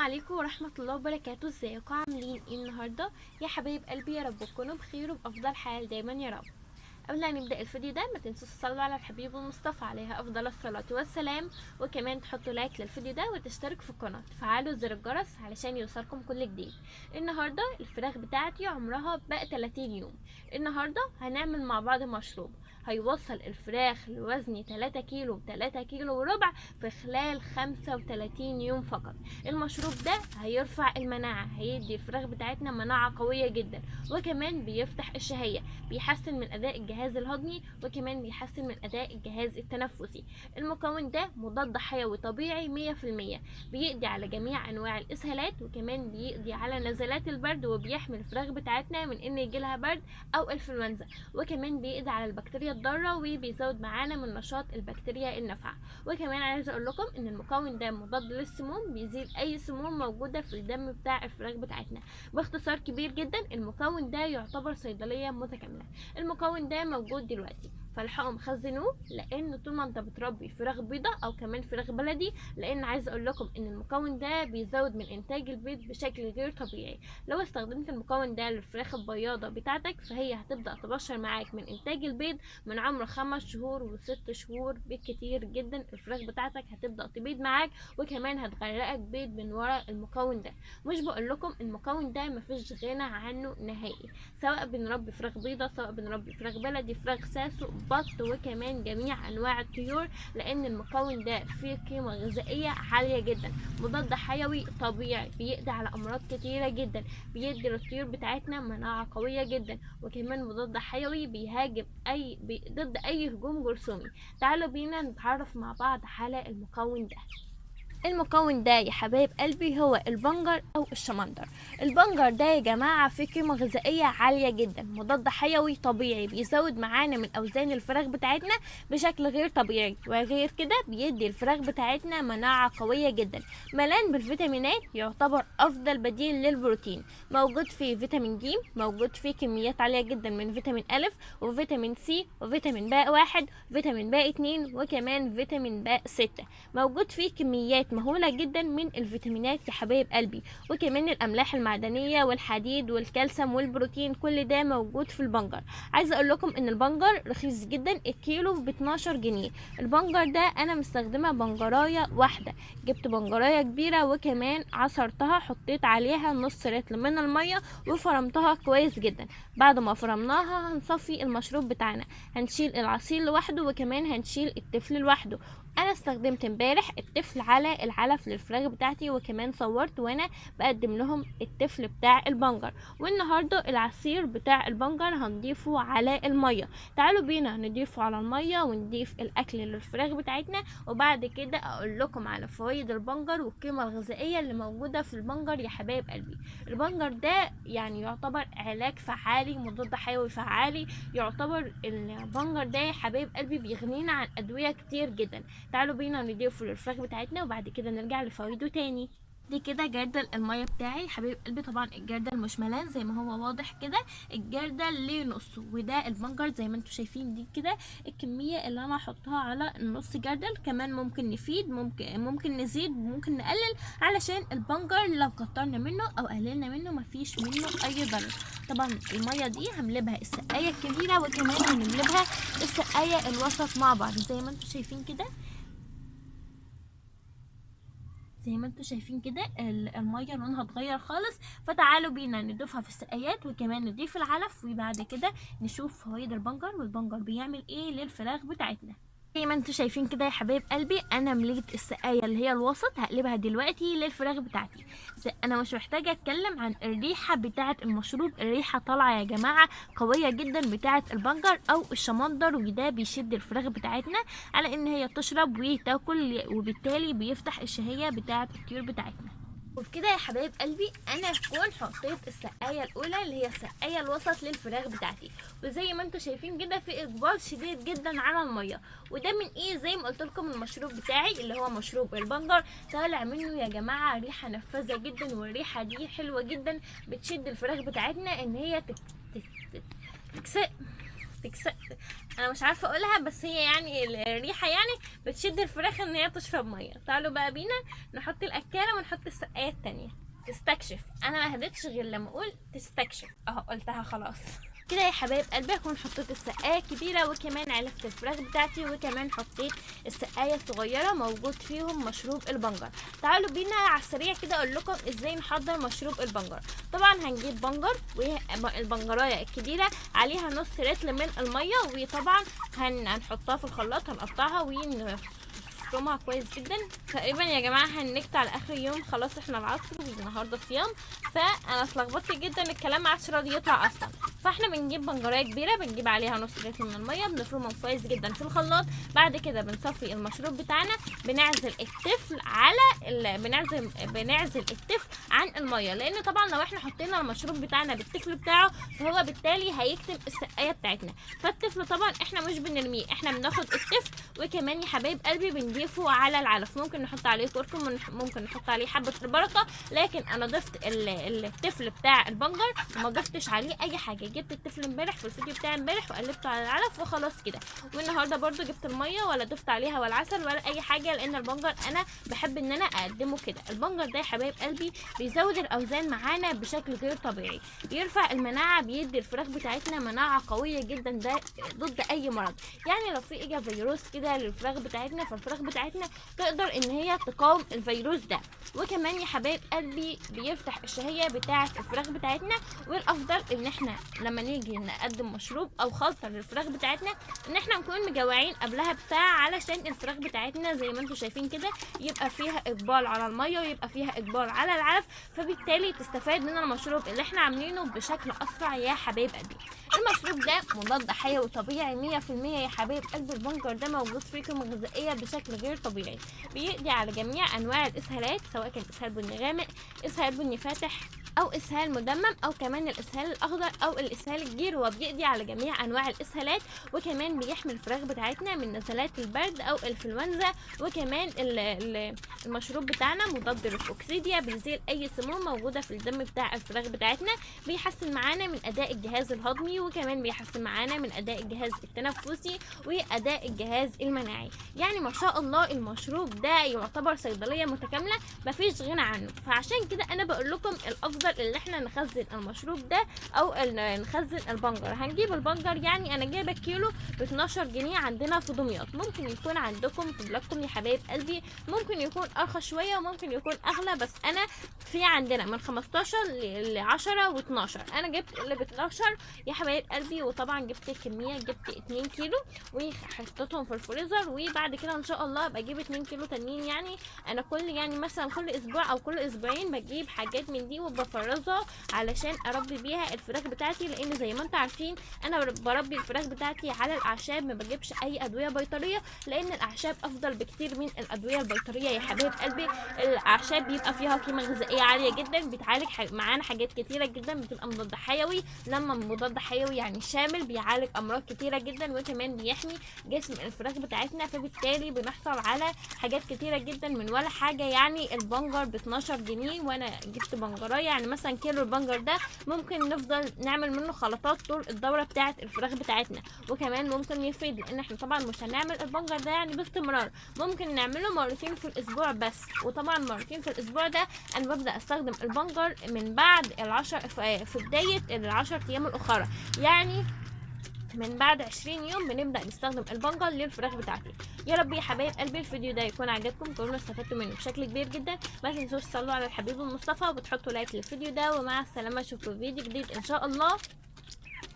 عليكم ورحمة الله وبركاته. ازيكم عاملين ايه النهاردة يا حبايب قلبي؟ يا رب تكونوا بخير وبأفضل حال دايما يا رب. قبل ما نبدأ الفيديو ده ما تنسوش تصلوا على الحبيب المصطفى عليها افضل الصلاة والسلام، وكمان تحطوا لايك للفيديو ده وتشتركوا في القناة وتفعلوا زر الجرس علشان يوصلكم كل جديد. النهاردة الفراخ بتاعتي عمرها بقى 30 يوم. النهاردة هنعمل مع بعض مشروب هيوصل الفراخ لوزن 3 كيلو 3 كيلو وربع في خلال 35 يوم فقط. المشروب ده هيرفع المناعة، هيدي الفراخ بتاعتنا مناعة قوية جدا، وكمان بيفتح الشهية، بيحسن من أداء الجهاز الهضمي، وكمان بيحسن من أداء الجهاز التنفسي. المكون ده مضاد حيوي طبيعي 100%، بيقضي على جميع أنواع الإسهالات، وكمان بيقضي على نزلات البرد، وبيحمي الفراخ بتاعتنا من إن يجيلها برد أو إنفلونزا، وكمان بيقضي على البكتيريا الضارة وبيزود معانا من نشاط البكتيريا النافعة. وكمان عايزه اقول لكم ان المكون ده مضاد للسموم، بيزيل اي سموم موجودة في الدم بتاع الفراخ بتاعتنا. باختصار كبير جدا المكون ده يعتبر صيدلية متكاملة. المكون ده موجود دلوقتي، فالحقوا مخزنوه، لان طول ما انت بتربي فراخ بيضة او كمان فراخ بلدي، لان عايزه اقول لكم ان المكون ده بيزود من انتاج البيض بشكل غير طبيعي. لو استخدمت المكون ده للفراخ البياضه بتاعتك فهي هتبدا تبشر معاك من انتاج البيض من عمر 5 شهور و6 شهور بالكتير جدا. الفراخ بتاعتك هتبدا تبيض معاك، وكمان هتغرقك بيض من ورا المكون ده. مش بقول لكم المكون ده مفيش غنى عنه نهائي، سواء بنربي فراخ بيضة، سواء بنربي فراخ بلدي، فراخ ساسو، بط، وكمان جميع انواع الطيور، لان المكون ده فيه قيمة غذائية عالية جدا، مضاد حيوي طبيعي، بيقضي على امراض كتيرة جدا، بيدي للطيور بتاعتنا مناعة قوية جدا، وكمان مضاد حيوي بيهاجم ضد اي هجوم جرثومي. تعالوا بينا نتعرف مع بعض على المكون ده. المكون ده يا حبايب قلبي هو البنجر او الشمندر. البنجر ده يا جماعة فيه قيمة غذائية عالية جدا، مضاد حيوي طبيعي، بيزود معانا من اوزان الفراخ بتاعتنا بشكل غير طبيعي، وغير كده بيدي الفراخ بتاعتنا مناعة قوية جدا، ملان بالفيتامينات، يعتبر افضل بديل للبروتين. موجود فيه فيتامين ج، موجود فيه كميات عالية جدا من فيتامين أ وفيتامين سي وفيتامين باء 1 فيتامين باء 2، وكمان فيتامين باء 6. موجود فيه كميات مهولة جدا من الفيتامينات يا حبايب قلبي، وكمان الاملاح المعدنية والحديد والكالسيوم والبروتين، كل ده موجود في البنجر. عايزه اقول لكم ان البنجر رخيص جدا، الكيلو ب 12 جنيه. البنجر ده انا مستخدمة بنجرايه واحدة، جبت بنجرايه كبيرة وكمان عصرتها، حطيت عليها نص لتر من المية وفرمتها كويس جدا. بعد ما فرمناها هنصفي المشروب بتاعنا، هنشيل العصير لوحده وكمان هنشيل التفل لوحده. انا استخدمت امبارح التفل على العلف للفراخ بتاعتي، وكمان صورت وانا بقدم لهم التفل بتاع البنجر، والنهارده العصير بتاع البنجر هنضيفه على المية. تعالوا بينا نضيفه على المية ونضيف الاكل للفراخ بتاعتنا، وبعد كده اقول لكم على فوائد البنجر والقيمة الغذائية اللي موجودة في البنجر يا حبايب قلبي. البنجر ده يعني يعتبر علاج فعالي، مضاد حيوي فعالي، يعتبر البنجر ده يا حبايب قلبي بيغنينا عن ادوية كتير جدا. تعالوا بينا نضيفه للفراخ بتاعتنا وبعد كده نرجع لفوائده تاني. دي كده جردل المية بتاعي حبيب قلبي. طبعا الجردل مش ملان زي ما هو واضح كده، الجردل ليه نصه، وده البنجر زي ما انتم شايفين. دي كده الكمية اللي انا هحطها على النص جردل. كمان ممكن نفيد، ممكن نزيد، ممكن نقلل، علشان البنجر لو كترنا منه او قللنا منه مفيش منه اي ضرر. طبعا المية دي هنملبها السقاية الكبيرة، وكمان هنملبها السقاية الوسط مع بعض زي ما انتم شايفين كده. زي ما انتم شايفين كده المية لونها اتغير خالص. فتعالوا بينا نضيفها في السقايات، وكمان نضيف العلف، وبعد كده نشوف فوائد البنجر والبنجر بيعمل ايه للفراخ بتاعتنا. زي ما انتم شايفين كده يا حبايب قلبي انا مليت السقاية اللي هي الوسط، هقلبها دلوقتي للفراخ بتاعتي. انا مش محتاجه اتكلم عن الريحة بتاعه المشروب، الريحة طالعه يا جماعة قوية جدا بتاعه البنجر او الشمندر، وده بيشد الفراخ بتاعتنا على ان هي تشرب وتاكل، وبالتالي بيفتح الشهية بتاعه الطيور بتاعتنا. وبكده يا حبايب قلبي انا هكون حطيت السقاية الاولى اللي هي السقاية الوسط للفراخ بتاعتي، وزي ما انتم شايفين كده في اقبال شديد جدا على المية. وده من ايه؟ زي ما قلت لكم المشروب بتاعي اللي هو مشروب البنجر طالع منه يا جماعة ريحه نفاذه جدا، والريحه دي حلوة جدا، بتشد الفراخ بتاعتنا ان هي انا مش عارفه اقولها، بس هي يعني الريحة يعني بتشد الفراخ ان هي تشرب مية. تعالوا بقى بينا نحط الاكاله ونحط السقاية التانية. تستكشف، انا ما هديتش غير لما اقول تستكشف، اهو قلتها خلاص كده يا حبايب قلبي. اكون حطيت السقاية الكبيرة وكمان علفت الفراخ بتاعتي، وكمان حطيت السقاية الصغيرة موجود فيهم مشروب البنجر. تعالوا بينا على السريع كده اقول لكم ازاي نحضر مشروب البنجر. طبعا هنجيب بنجر، والبنجرايه الكبيرة عليها نص لتر من المية، وطبعا هنحطها في الخلاط، هنقطعها ونفرمها كويس جدا. تقريبا يا جماعة هنكت على اخر يوم، خلاص احنا العصر والنهارده صيام، فانا اتلخبطت جدا، الكلام ما عادش راضي يطلع اصلا. فاحنا بنجيب بنجرايه كبيرة، بنجيب عليها نص لتر من المية، بنفرمها كويس جدا في الخلاط. بعد كده بنصفي المشروب بتاعنا، بنعزل التفل على بنعزل التفل عن المية، لان طبعا لو احنا حطينا المشروب بتاعنا بالتفل بتاعه فهو بالتالي هيكتم السقاية بتاعتنا. فالتفل طبعا احنا مش بنرميه، احنا بناخد التفل، وكمان يا حبايب قلبي بنضيفه على العلف. ممكن نحط عليه كركم، ممكن نحط عليه حبه البركة، لكن انا ضفت التفل بتاع البنجر وما ضفتش عليه اي حاجة. جبت التفل امبارح في الفيديو بتاع امبارح وقلبته على العلف وخلاص كده. والنهارده برضو جبت المية ولا ضفت عليها ولا عسل ولا اي حاجة، لان البنجر انا بحب ان انا اقدمه كده. البنجر ده يا حبايب قلبي بيزود الاوزان معانا بشكل غير طبيعي، بيرفع المناعة، بيدي الفراخ بتاعتنا مناعة قوية جدا ده ضد اي مرض. يعني لو في اجى فيروس كده للفراخ بتاعتنا، فالفراخ بتاعتنا تقدر ان هي تقاوم الفيروس ده. وكمان يا حبايب قلبي بيفتح الشهية بتاعه الفراخ بتاعتنا. والافضل ان احنا لما نيجي نقدم مشروب او خلطه للفراخ بتاعتنا ان احنا نكون مجوعين قبلها بساعة، علشان الفراخ بتاعتنا زي ما انتم شايفين كده يبقى فيها اقبال على المية ويبقى فيها اقبال على العلف، فبالتالي تستفاد من المشروب اللي احنا عاملينه بشكل اسرع يا حبايب قلبي. المشروب ده مضاد حيوي طبيعي 100% يا حبايب قلبي. البنجر ده موجود فيه قيمة غذائية بشكل غير طبيعي، بيقضي على جميع انواع الاسهالات، سواء كان اسهال بني غامق، اسهال بني فاتح، او اسهال مدمم، او كمان الاسهال الاخضر، او الاسهال الجير. هو بيقضي على جميع انواع الاسهالات، وكمان بيحمي الفراخ بتاعتنا من نزلات البرد او الانفلونزا. وكمان المشروب بتاعنا مضاد للاكسيديا، بيزيل اي سموم موجودة في الدم بتاع الفراخ بتاعتنا، بيحسن معانا من اداء الجهاز الهضمي، وكمان بيحسن معانا من اداء الجهاز التنفسي واداء الجهاز المناعي. يعني ما شاء الله المشروب ده يعتبر صيدلية متكاملة مفيش غنى عنه. فعشان كده انا بقول لكم الافضل اللي احنا نخزن المشروب ده او نخزن البنجر. هنجيب البنجر، يعني انا جايبه كيلو ب 12 جنيه عندنا في دمياط، ممكن يكون عندكم في بلادكم يا حبايب قلبي، ممكن يكون ارخص شوية وممكن يكون اغلى، بس انا في عندنا من 15 ل 10 و12، انا جبت اللي ب 12 يا حبايب قلبي. وطبعا جبت الكمية، جبت 2 كيلو وحطيتهم في الفريزر، وبعد كده ان شاء الله بجيب 2 كيلو تانيين. يعني انا كل يعني مثلا كل اسبوع او كل اسبوعين بجيب حاجات من دي وبفرزها علشان اربي بيها الفراخ بتاعتي، لان زي ما انتم عارفين انا بربي الفراخ بتاعتي على الاعشاب، ما بجيبش اي ادوية بيطريه، لان الاعشاب افضل بكتير من الادوية البيطريه يا حبايب قلبي. الاعشاب بيبقى فيها قيمة غذائية عالية جدا، بتعالج معانا حاجات كتيرة جدا، بتبقى مضاد حيوي، لما مضاد حيوي يعني شامل، بيعالج امراض كتيرة جدا، وكمان بيحمي جسم الفراخ بتاعتنا، فبالتالي بنحصل على حاجات كتيرة جدا من ولا حاجة. يعني البنجر ب 12 جنيه وانا جبت بنجرايه، يعني مثلا كيلو البنجر ده ممكن نفضل نعمل منه خلطات طول الدورة بتاعه الفراخ بتاعتنا، وكمان ممكن يفيد، لان احنا طبعا مش هنعمل البنجر ده يعني باستمرار، ممكن نعمله مرتين في الاسبوع بس. وطبعا مرتين في الاسبوع ده انا ببدا استخدم البنجر من بعد العشر في بداية ال10 ايام الاخرى، يعني من بعد 20 يوم بنبدا نستخدم البنجر للفراخ بتاعتي. يا رب يا حبايب قلبي الفيديو ده يكون عجبكم، تكونوا استفدتوا منه بشكل كبير جدا. ما تنسوش تصلوا على الحبيب المصطفى وبتحطوا like للفيديو ده، ومع السلامة، اشوفكم في فيديو جديد ان شاء الله.